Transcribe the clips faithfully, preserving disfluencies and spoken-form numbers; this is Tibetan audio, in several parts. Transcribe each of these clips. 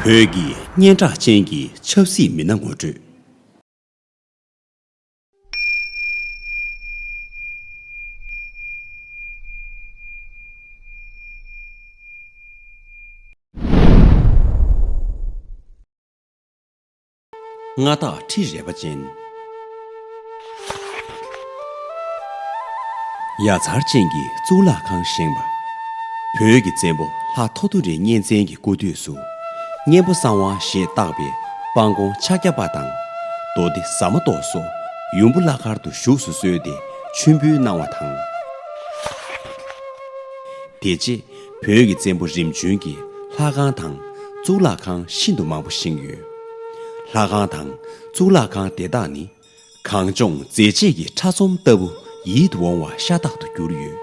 བོད་ཀྱི་སྙན་གྲགས་ཅན་གྱི་ཆབ་སྲིད་མི་སྣ་ངོ་སྤྲོད། མངའ་བདག་ཁྲི་རལ་པ་ཅན། ཡ་མཚར་ཅན་གྱི་གཙུག་ལག་ཁང་བཞེངས་པ། བོད་ཀྱི་བཙན་པོ་ལྷ་ཐོ་ཐོ་རི་གཉན་བཙན་གྱི་སྐུ་དུས་སུ། གཉན་པོ་གསང་བ་ཞེས་བཏགས་པའི་སྤང་གོང་ཕྱག་བརྒྱ་པ་དང་། མདོ་སྡེ་ཟ་མ་ཏོག་སོགས་ཡུམ་བུ་བླ་མཁར་དུ་བཞུགས་སུ་གསོལ་ཏེ་མཆོད་འབུལ་གནང་བ་དང་། དེ་རྗེས་བོད་ཀྱི་བཙན་པོ་རིམ་བྱོན་གྱི་ལྷ་ཁང་དང་གཙུག་ལག་ཁང་ཤིན་ཏུ་མང་པོ་བཞེངས་ཡོད། ལྷ་ཁང་དང་གཙུག་ལག་ཁང་དེ་དག་ནི། གངས་ལྗོངས་མཛེས་བྱེད་ཀྱི་ཕྲ་ཚོམ་ལྟ་བུ་ཡིད་དུ་འོང་བ་ཤ་སྟག་ཏུ་གྱུར་ཡོད།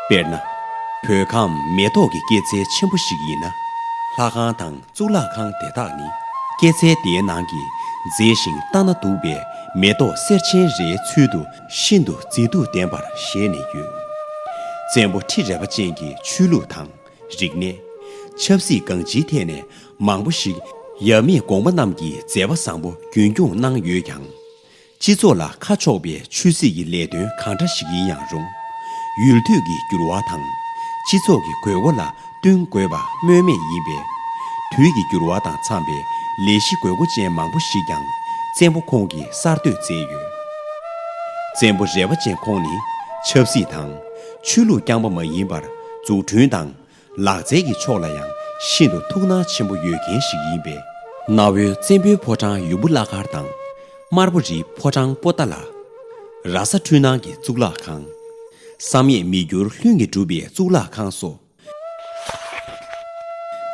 དཔེར་ན། བོད་ཁམས་མེ་ཏོག་གི་སྐྱེད་ཚལ་ཆེན་པོ་ཞིག་ཡིན་ན། ལྷ་ཁང་དང་གཙུག་ལག་ཁང་དེ་དག་ནི། སྐྱེད་ཚལ་དེའི་ནང་གི་མཛེས་ཤིང་ལྟ་ན་སྡུག་པའི་མེ་ཏོག་སེར་ཆེན་རེའི་ཚུལ་དུ་ཤིན་ཏུ་མཛེས་སྡུག་ལྡན་པར་བཞེངས་ནས་ཡོད། བཙན་པོ་ཁྲི་རལ་པ་ཅན་གྱི་ཆོས་ལུགས་དང་། རིག་གནས། ཆབ་སྲིད་གང་ཅིའི་ཐད་ནས་མང་པོ་ཞིག་ཡབ་མེས་གོང་མ་རྣམས་ཀྱི་མཛད་པ་བཟང་པོ་རྒྱུན་སྐྱོང་གནང་ཡོད་ཀྱང་། སྤྱི་ཚོགས་ལ་ཁ་ཕྱོགས་པའི་ཆོས་སྲིད་ཀྱི་ལས་དོན་གང་འདྲ་ཞིག་ཡིན་ཡང་རུང་། ཡུལ་དུས་ཀྱི་འགྱུར་བ་དང་། སྤྱི་ཚོགས་ཀྱི་དགོས་མཁོ་ལ་བསྟུན་དགོས་པ་སྨོས་མེད་ཡིན་པས། དུས་ཀྱི་འགྱུར་བ་དང་འཚམས་པའི་ལས་གཞི་དགོས་མཁོ་ཅན་མང་པོ་ཞིག་ཀྱང་བཙན་པོ་ཁོང་གིས་གསར་གཏོད་མཛད་ཡོད། བཙན་པོ་རལ་པ་ཅན་ཁོང་ནི་ཆབ་སྲིད་དང་ཆོས་ལུགས་རྐྱང་པ་མ་ཡིན་པར་འཛུགས་སྐྲུན་དང་། ལག་རྩལ་གྱི་ཕྱོགས་ལ་ཡང་ཤིན་ཏུ་ཐུགས་སྣང་ཆེན་པོ་ཡོད་མཁན་ཞིག་ཡིན་པས། གནའ་བོའི་བཙན་པོའི་ཕོ་བྲང་ཡུམ་བུ་བླ་མཁར་དང་། དམར་པོ་རིའི་ཕོ་བྲང་པོ་ཏཱ་ལ། ར་ས་འཕྲུལ་སྣང་གི་གཙུག་ལག་ཁང་། བསམ་ཡས་མི་འགྱུར་ལྷུན་གྱིས་གྲུབ་པའི་གཙུག་ལག་ཁང་སོགས།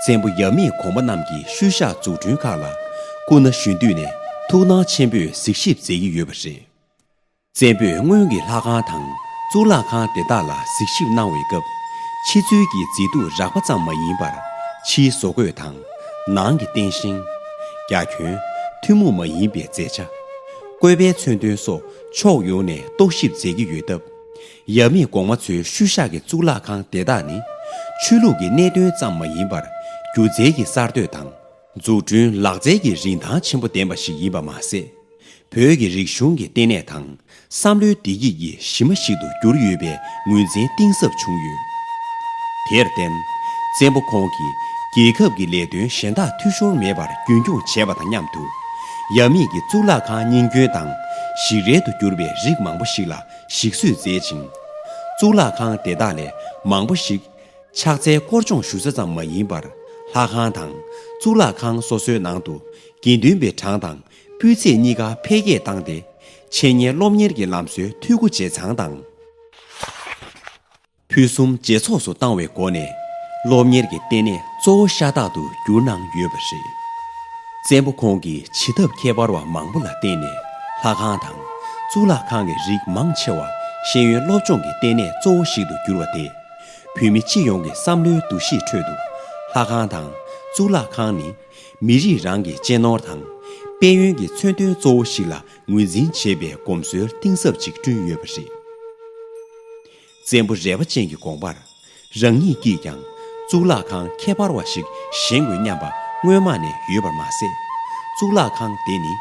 བཙན་པོ་ཡབ་མེས་གོང་མ་རྣམས་ཀྱི་ཤུལ་བཞག་འཛུགས་སྐྲུན་ཁག་ལ་སྐུ་ན་གཞོན་དུས་ནས་ཐུགས་སྣང་ཆེན་པོས་གཟིགས་ཞིབ་མཛད་ཀྱི་ཡོད་པ་རེད། བཙན་པོས་སྔོན་གྱི་ལྷ་ཁང་དང་གཙུག་ལག་ཁང་དེ་དག་ལ་གཟིགས་ཞིབ་གནང་བའི་སྐབས། ཕྱི་ཚུལ་གྱི་མཛེས་སྡུག་རགས་པ་ཙམ་མ་ཡིན་པར། ཕྱིའི་བཟོ་བཀོད་དང་། ནང་གི་རྟེན་བཞེངས། རྒྱ་ཁྱོན། ཐུན་མོང་མ་ཡིན་པའི་མཛེས་ཆ། བཀོད་པའི་མཚོན་དོན་སོགས་ཕྱོགས་ཡོངས་ནས་རྟོག་ཞིབ་མཛད་ཀྱི་ཡོད་སྟབས། ཡབ་མེས་གོང་མ་ཚོའི་ཤུལ་བཞག་གི་གཙུག་ལག་ཁང་དེ་དག་ནི། ཆོས་ལུགས་ཀྱི་གནད་དོན་ཙམ་མ་ཡིན་པར། སྒྱུ་རྩལ་གྱི་གསར་གཏོད་དང་། འཛུགས་སྐྲུན་ལག་རྩལ་གྱི་རིན་ཐང་ཆེན་པོ་ལྡན་པ་ཞིག་ཡིན་པ་མ་ཟད། བོད་ཀྱི་རིག་གཞུང་གི་ལྟེ་གནས་དང་བསམ་བློའི་བདེ་སྐྱིད་ཀྱི་གཞི་མ་ཞིག་ཏུ་གྱུར་ཡོད་པའི་ངོས་འཛིན་གཏིང་ཟབ་བྱུང་ཡོད། དེར་བརྟེན། བཙན་པོ་ཁོང་གིས་རྒྱལ་ཁབ་ཀྱི་ལས་དོན་གཞན་དག་འཐུས་ཤོར་མེད་པར་རྒྱུན་སྐྱོང་བྱས་པ་དང་མཉམ་དུ། ཡབ་མེས་ཀྱི་གཙུག་ལག་ཁང་རྙིང་སྐྱོན་དང་ཞིག་རལ་དུ་གྱུར་པའི་རིགས་མང་པོ་ཞིག་ལ་ཞིག་གསོས་མཛད་ཅིང་། གཙུག་ལག་ཁང་དེ་དག་ལས་མང་པོ་ཞིག་ཕྱག་འཚལ་སྐོར་སྦྱོང་ཞུ་ས་ཙམ་མ་ཡིན་པར། ལྷ་ཁང་དང་གཙུག་ལག་ཁང་སོ་སོའི་ནང་དུ་དགེ་འདུན་པའི་གྲངས་དང་སྤུས་ཚད་གཉིས་ཀ་འཕེལ་རྒྱས་བཏང་སྟེ། འཆད་ཉན་སློབ་གཉེར་གྱི་ལམ་སྲོལ་འཐུས་སྒོ་འབྱེད་ཚང་དང་། ཕུན་སུམ་ཇེ་ཚོགས་སུ་བཏང་བའི་སྒོ་ནས། སློབ་གཉེར་གྱི་ལྟེ་གནས་གཙོ་བོ་ཤ་སྟག་ཏུ་གྱུར་གནང་ཡོད་པ་རེད། བཙན་པོ་ཁོང་གིས་བྱེད་ཐབས་ཁྱད་པར་བ་མང་པོ་ལ་བརྟེན་ནས། ལྷ་ཁང་དང་གཙུག་ལག་ཁང་གི་རིགས་མང་ཆེ་བ་ཤེས་ཡོན་སློབ་སྦྱོང་གི་ལྟེ་གནས་གཙོ་བོ་ཞིག་ཏུ་གྱུར་བ་སྟེ། བོད་མི་སྤྱི་ཡོངས་ཀྱི་བསམ་བློའི་འདུ་ཤེས་ཁྲོད་དུ། ལྷ་ཁང་དང་གཙུག་ལག་ཁང་ནི་མི་རིགས་རང་གི་གཅེས་ནོར་དང་། དཔལ་ཡོན་གྱི་མཚོན་དོན་གཙོ་བོ་ཞིག་ལ་ངོས་འཛིན་བྱེད་པའི་གོམས་སྲོལ་གཏིང་ཟབ་ཅིག་བསྐྲུན་ཡོད་པ་རེད། བཙན་པོ་རལ་པ་ཅན་གྱི་དགོངས་པར། རང་ཉིད་ཀྱིས་ཀྱང་གཙུག་ལག་ཁང་ཁྱད་པར་བ་ཞིག་བཞེངས་དགོས་སྙམ་པ་སྔོན་མ་ནས་ཡོད་པར་མ་ཟད། གཙུག་ལག་ཁང་དེ་ནི་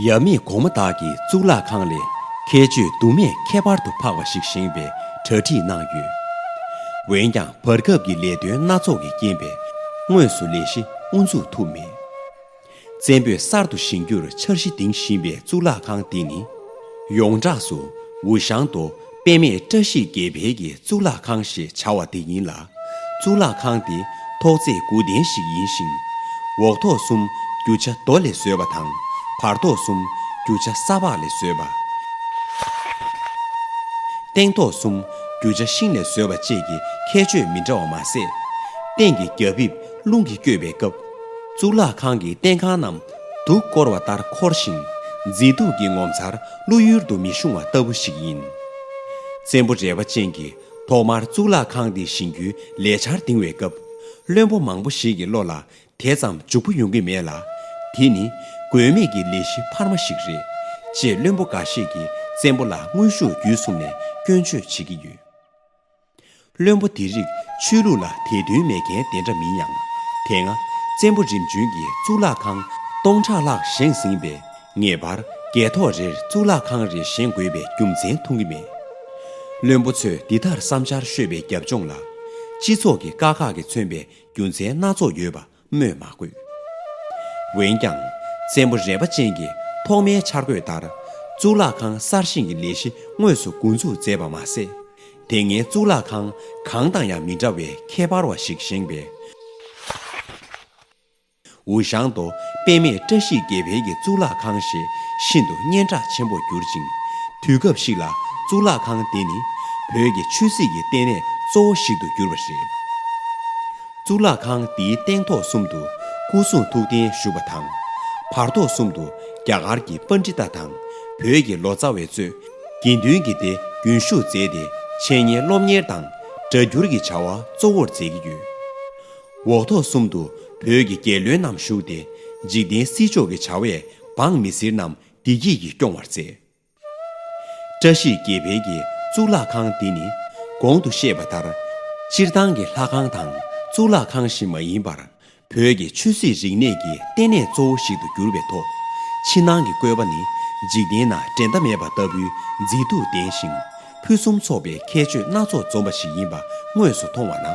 ཡབ་མེས་གོང་མ་དག་གིས་གཙུག་ལག་ཁང་ལས་ཁྱད་ཆོས་དུ་མས་ཁྱད་པར་དུ་འཕགས་པ་ཞིག་བཞེངས་པའི་གྲ་སྒྲིག་གནང་ཡོད། འོན་ཀྱང་བར་སྐབས་ཀྱི་ལས་དོན་སྣ་ཚོགས་ཀྱི་རྐྱེན་པས་དངོས་སུ་ལས་གཞི་དབུ་འཛུགས་ཐུབ་མེད། བཙན་པོས་གསར་དུ་བཞེངས་རྒྱུར་འཆར་གཞི་འདིང་བཞིན་པའི་གཙུག་ལག་ཁང་འདི་ནི། ཡོངས་གྲགས་སུ་ཝུ་ཤང་ཏོ་པདྨའི་བཀྲ་ཤིས་བརྒྱད་འཕེལ་གྱི་གཙུག་ལག་ཁང་ཞེས་བྱ་བ་འདི་ཡིན་ལ། གཙུག་ལག་ཁང་འདི་ཐོག་བརྩེགས་དགུ་ལྡན་ཞིག་ཡིན་ཞིང་། འོག་ཐོག་གསུམ་རྒྱུ་ཆ་རྡོ་ལས་བཟོས་པ་དང་། བར་ཐོག་གསུམ་རྒྱུ་ཆ་ས་ཕག་ལས་བཟོས་པ། སྟེང་ཐོག་གསུམ་རྒྱུ་ཆ་ཤིང་ལས་བཟོས་པ་བཅས་ཀྱི་ཁྱད་ཆོས་མི་འདྲ་བ་མ་ཟད། སྟེང་གི་རྒྱ་ཕིབས་རླུང་གིས་བསྐྱོད་པའི་སྐབས། གཙུག་ལག་ཁང་གི་སྟེང་ཁང་རྣམས་དུག་བསྐོར་བ་ལྟར་འཁོར་ཞིང་། མཛེས་སྡུག་གི་ངོ་མཚར་བློ་ཡུལ་དུ་མི་ཤོང་བ་ལྟ་བུ་ཞིག་ཡིན། བཙན་པོ་རལ་པ་ཅན་གྱིས་ཐོག་མར་གཙུག་ལག་ཁང་འདི་བཞེངས་རྒྱུའི་ལས་འཆར་འདིང་བའི་སྐབས། བློན་པོ་མང་པོ་ཞིག་གི་བློ་ལ། དེ་ཙམ་འཇུག་པོ་ཡོང་གི་མེད་ལ། དེ་ནི་དགོས་མེད་ཀྱི་ལས་གཞི་འཕར་མ་ཞིག་རེད། ཅེས་བློན་པོ་འགའ་ཤས་ཀྱིས་བཙན་པོ་ལ་དངོས་ཤུགས་བརྒྱུད་གསུམ་ནས་སྐྱོན་བརྗོད་བྱེད་ཀྱི་ཡོད། བློན་པོ་དེ་རིགས་ཆོས་ལུགས་ལ་དད་འདུན་མེད་མཁན་དེ་འདྲ་མིན་ཡང་། དེ་སྔ་ བཙན་པོ་རིམ་བྱོན་གྱིས་གཙུག་ལག་ཁང་སྟོང་ཕྲག་ལྷག་བཞེངས་ཟིན་པས། ངེས་པར་སྒལ་ཐོག་རེར་གཙུག་ལག་ཁང་རེ་བཞེངས་དགོས་པའི་རྒྱུ་མཚན་མཐོང་གི་མེད། བློན་པོ་ཚོས་འདི་ལྟར་བསམ་འཆར་ཤོད་པའི་རྒྱབ་ལྗོངས་ལ། སྤྱི་ཚོགས་ཀྱི་དཀའ་ཁག་གིས་མཚོན་པའི་རྒྱུ་མཚན་སྣ་ཚོགས་ཡོད་པ་སྨོས་མ་དགོས། འོན་ཀྱང་། བཙན་པོ་རས་པ་ཅན་གྱི་ཐོག་མའི་འཆར་འགོད་ལྟར། གཙུག་ལག་ཁང་གསར་བཞེངས་ཀྱི་ལས་གཞི་དངོས་སུ་འགོ་འཛུགས་མཛད་པ་མ་ཟད། དེ་སྔའི་གཙུག་ལག་ཁང་གང་དང་ཡང་མི་འདྲ་བའི་ཁྱད་པར་བ་ཞིག་བཞེངས་པས། འུ་ཤང་དུ་དཔེ་མེད་བཀྲ་ཤིས་དགེ་འཕེལ་གྱི་གཙུག་ལག་ཁང་ཞེས་ཤིན་ཏུ་སྙན་གྲགས་ཆེན་པོར་གྱུར་ཅིང་། དུས་སྐབས་ཤིག་ལ་གཙུག་ལག་ཁང་འདི་ནི་བོད་ཀྱི་ཆོས་སྲིད་ཀྱི་ལྟེ་གནས་གཙོ་བོ་ཞིག་ཏུ་གྱུར་པ་རེད། གཙུག་ལག་ཁང་འདིའི་སྟེང་ཐོག་གསུམ་དུ་སྐུ་གསུང་ཐུགས་རྟེན་བཞུགས་པ་དང་། བར་ཐོག་གསུམ་དུ་རྒྱ་གར་གྱི་པཎྜི་ཏ་དང་བོད་ཀྱི་ལོ་ཙཱ་བས་གཙོས་དགེ་འདུན་གྱི་སྡེ་རྒྱུན་བཞུགས་མཛད་དེ། འཆད་ཉན་སློབ་གཉེར་དང་སྒྲ་བསྒྱུར་གྱི་བྱ་བ་གཙོ་བོར་མཛད་ཀྱི་ཡོད། འོག་ཐོག་གསུམ་དུ་བོད་ཀྱི་རྒྱལ་བློན་རྣམས་བཞུགས་ཏེ། འཇིག་རྟེན་སྲིད་ཕྱོགས་ཀྱི་བྱ་བས་འབངས་མི་སེར་རྣམས་བདེ་སྐྱིད་ཀྱིས་སྐྱོང་བར་མཛད། བཀྲ་ཤིས་དགེ་འཕེལ་གྱི་གཙུག་ལག་ཁང་འདི་ནི་གོང་དུ་བཤད་པ་ལྟར། སྤྱིར་བཏང་གི་ལྷ་ཁང་དང་གཙུག་ལག་ཁང་ཞིག་མ་ཡིན་པར། བོད་ཀྱི་ཆོས་སྲིད་རིག་གནས་ཀྱི་ལྟེ་གནས་གཙོ་བོ་ཞིག་ཏུ་གྱུར་པའི་ཐོག་ཕྱི་ནང་གི་བཀོད་པ་ནི་འཇིག་རྟེན་ན་འགྲན་ཟླ་མེད་པ་ལྟ་བུའི་མཛེས་སྡུག་ལྡན་ཞིང་། ཕུན་སུམ་ཚོགས་པའི་ཁྱད་ཆོས་སྣ་ཚོགས་འཛོམས་པ་ཞིག་ཡིན་པ་དངོས་སུ་མཐོང་བ་ན།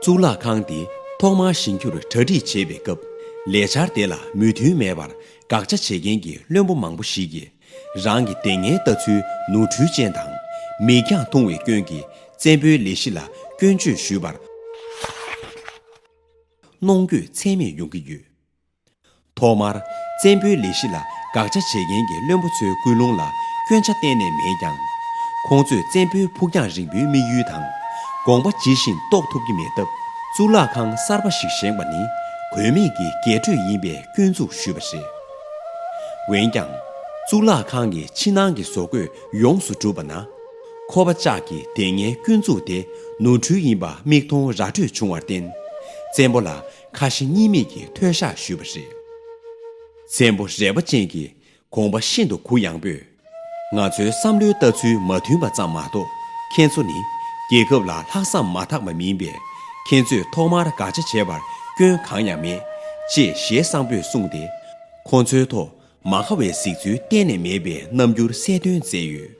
གཙུག་ལག་ཁང་འདི་ཐོག་མར་བཞེངས་རྒྱུར་གྲ་སྒྲིག་བྱེད་པའི་སྐབས། ལས་འཆར་དེ་ལ་མོས་མཐུན་མེད་པར་དགག་བྱ་བྱེད་མཁན་གྱི་བློན་པོ་མང་པོ་ཞིག་གིས། རང་གི་སྡུག་བསྔལ་ལྟ་ཚུལ་ནོར་འཁྲུལ་ཅན་དང་མིག་རྒྱང་ཐུང་བའི་སྐྱོན་གྱིས། བཙན་པོའི་ལས་གཞི་ལ་སྐྱོན་བརྗོད་ཞུས་པར། གནོང་འགྱོད་ཚད་མེད་ཡོང་གི་ཡོད། ཐོག་མར་བཙན་པོའི་ལས་གཞི་ལ་དགག་བྱ་བྱེད་མཁན་གྱི་བློན་པོ་ཚོའི་ཀུན་སློང་ལ་སྐྱོན་ཆ་གཏན་ནས་མེད་ཀྱང་། ཁོང་ཚོས་བཙན་པོའི་ཕུགས་རྒྱང་རིང་པོའི་དམིགས་ཡུལ་དང་། དགོངས་པ་ཇི་བཞིན་རྟོགས་ཐུབ་ཀྱི་མེད་སྟབས། གཙུག་ལག་ཁང་གསར་པ་ཞིག་བཞེངས་པ་ནི་དགོས་མེད་ཀྱི་རྒྱས་སྤྲོས་ཡིན་པའི་སྐྱོན་འཛུགས་ཞུས་པ་རེད། འོན་ཀྱང་། གཙུག་ལག་ཁང་གི་ཕྱི་ནང་གི་བཟོ་བཀོད་ཡོངས་སུ་གྲུབ་པ་ན། ཁོ་པ་ཅག་གི་སྡུག་བསྔལ་སྐྱོན་འཛུགས་དེ་ནོར་འཁྲུལ་ཡིན་པ་མིག་མཐོང་ར་སྤྲོད་བྱུང་བར་བརྟེན། བཙན་པོ་ལ་ཁ་ཞེ་གཉིས་མེད་ཀྱི་འཐོལ་གཞག་ཞུས་པ་རེད། བཙན་པོ་རས་པ་ཅན་གྱི་དགོངས་པ་ཤིན་ཏུ་གུ་ཡངས་པོས། ང་ཚོའི་བསམ་བློའི་ལྟ་ཚུལ་མ་མཐུན་པ་ཙམ་མ་གཏོགས། ཁྱེད་ཚོ་ནི་རྒྱལ་ཁབ་ལ་ལྷག་བསམ་མ་དག་པ་མིན་པས། ཁྱེད་ཚོས་ཐོག་མར་དགག་བྱ་བྱས་པར་སྐྱོན་གང་ཡང་མེད། ཅེས་ཞལ་བཟང་པོས་གསུངས་ཏེ། ཁོ་ཚོའི་ཐོག་མ་དགའ་བའི་གཟིགས་ཚུལ་གཏན་ནས་མེད་པའི་རྣམ་འགྱུར་གསལ་སྟོན་མཛད་ཡོད།